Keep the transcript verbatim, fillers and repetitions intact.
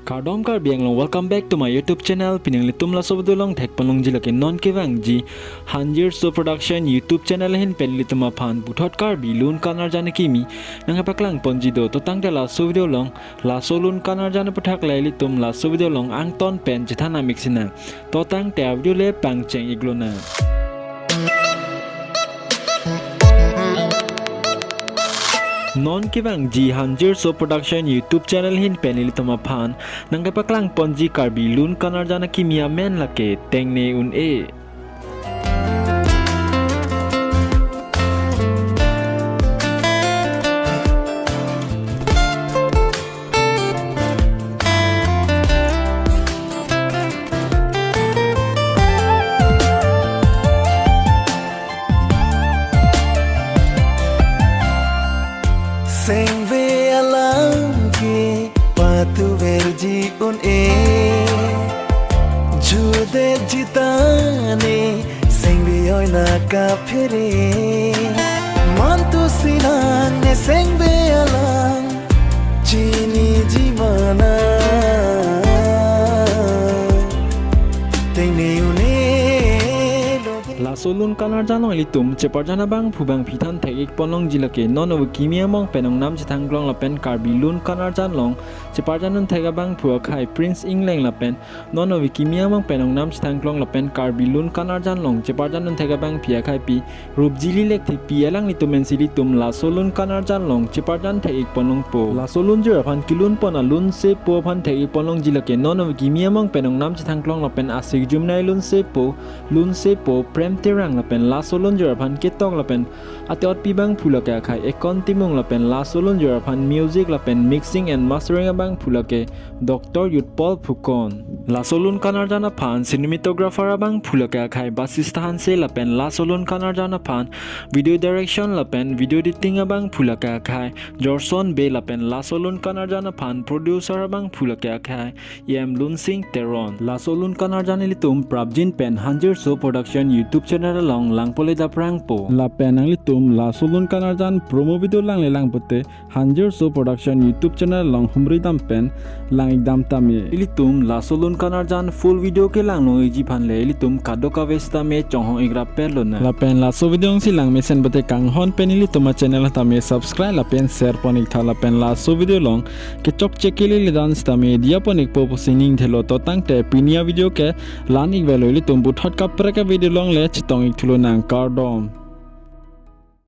Kardom Karbi Anglong, welcome back to my YouTube channel. Pini nanglitum laso video along thekponlongji lake non kevangji Hanjir So Production YouTube channel ahin pen ilitum aphan puthot Karbi lun kan-arjan akimi nangkepaklangponji do. To tangte laso video along laso lun kan-arjan aputhak le ilitum laso video along angton pen chethan amiksinang. To tangte a video le pangcheng-iklonang. Non kevangji Hanjir So Production YouTube channel ahin pen ilitum aphan nangkepaklangponji Karbi lun kan-arjan akimi amen lake Tengne Un-e. Sengve alam ke patuverji un-e, judetji tane sengve oina kaphere. Mantu sinang ne sengve alam chiniji mana. Tengne Un-e lo. Laso lun kan-arjan along ilitum cheparjan abangphu bangphi than thek-ikponlongji lake non ove kimi among pen ongnam chethangklong lapen Karbi lun kan-arjan along cheparjan dunthek abangphu akhai Prince Engleng lapen non ove kimi among pen ongnam chethangklong lapen Karbi lun kan-arjan along cheparjan dunthek abangphi akhai Pi Rupjili Lekthepi, alanglitum pensi ilitum laso lun kan-arjan along cheparjan thek-ikponlongpo. Laso lunjir aphan kelunpon alunsepo aphan thek-ikponlongji lake non ove kimi among pen ongnam chethangklong lapen asik jumnai lunsepo, lunsepo Prem Terang lapen laso lunjir aphan ketok lapen ate-otpi abangphu lake akhai Ekon Timung lapen laso lunjir aphan music lapen mixing and mastering abangphu lake Doctor Yutpol Phukon. Laso lun kan-arjan aphan cinematographer abangphu lake akhai Basista Hanse lapen laso lun kan-arjan aphan video direction lapen video editing abangphu lake akhai Jorson Bey lapen laso lun kan-arjan aphan producer abangphu lake akhai E M Lunsing Teron. Laso lun kan-arjan ilitum prapjin pen Hanjir So Production YouTube channel along langpole daprangpo. Lapen nanglitum laso lun kan-arjan promo video langle lang pute Hanjir So Production YouTube channel along humri dam pen lang-ik dam tame. Ilitum laso lun kan-arjan full video kelang long-ikji aphan le ilitum kadokave sitame chonghong-ik rapet lonang. Lapen laso video si langmesen pute kanghon pen ilitum a channel tame subscribe lapen share pon-iktha lapen laso video along kechokche kelele dan sitame diya pon-ikpo pusi ningthelo. To tangte pini a video ke la-an-ik velo, ilitum puthot kaprek a video along le chetong-ik thulonang, kardom.